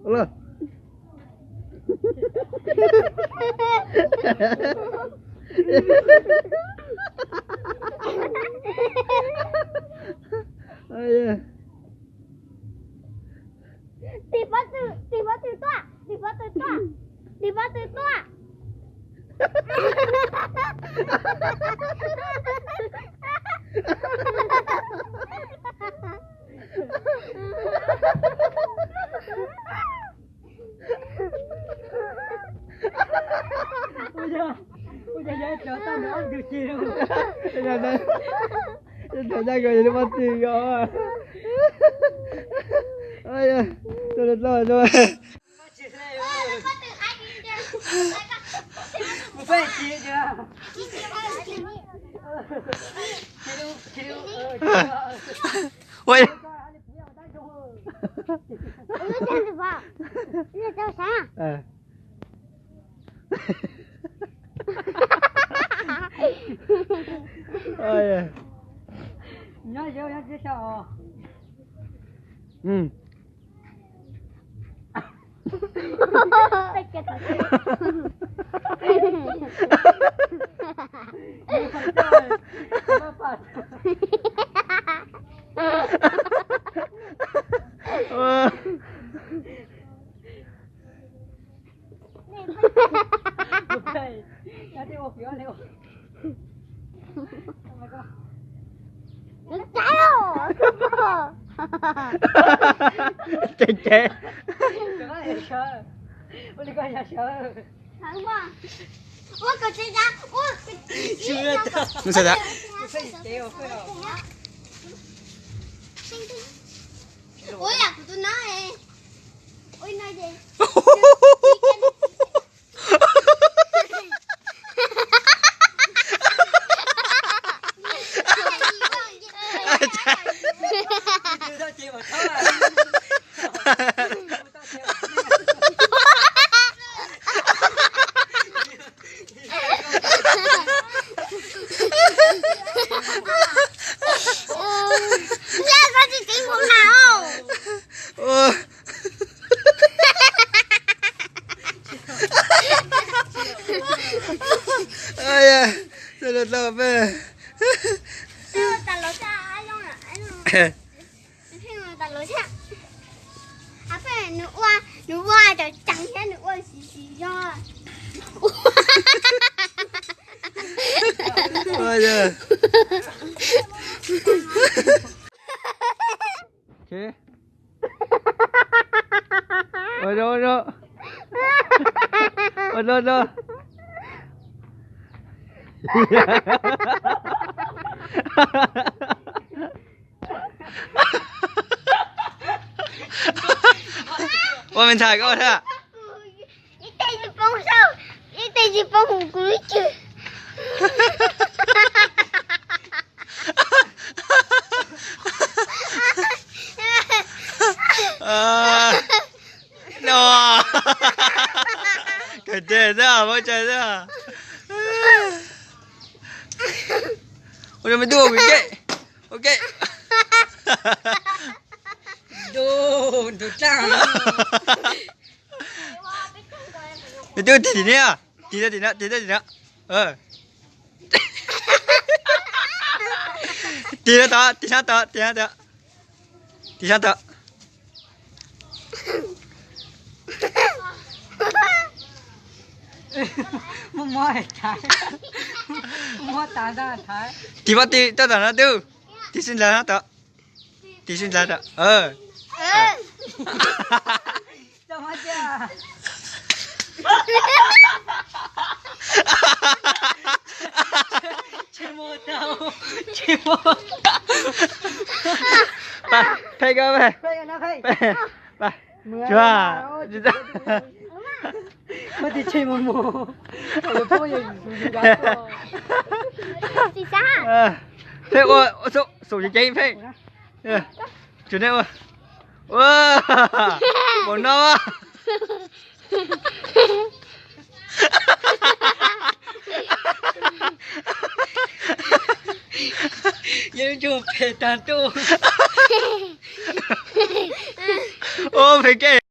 Ua lawm. Tig pov tw, tig pov tw tuaj, tig pov tw tuaj, tig pov tw tuaj. Ua cas, ua cas yog cov tau nrog ob tug ci. Cov tag kawg yog lub pob tw yog. Mus peb ci. Ua. Nyob zoo, nyob tsis xyaw os. Ces ces. Ua, kuv tus no. Ua no ces. Ua. Aya, tau peb. Nws ua, nws ua cov cees thiab nws ua siv siv zog. Ua no, ua no. Ua me ntxhais koj thiab. Ib teg tsis poob saum, ib teg tsis poob hauv kuv lub cwg. No. Kawg tiag xwb, muab tsaws xwb. Ua rau me tub ua kuv ke. Ok. Ntu, ntu tag. Me tub tig tim no, tig tim no, tig tim no. Tig no tod, tig sab tod, tig sab tod. Tig sab tod. Muab mob, muab tas ntag. Tig pob tw tuaj tom no tub. Tig sib ntawd tod. Tig sib ntawd tod. Pheej koj, pheej. Tsuag. Pheej ua xum ceev ceev pheej. Tsuag nej ua. Ua, npaum no. Yeej ntsuag phem tag ntuj. Ua phem ke.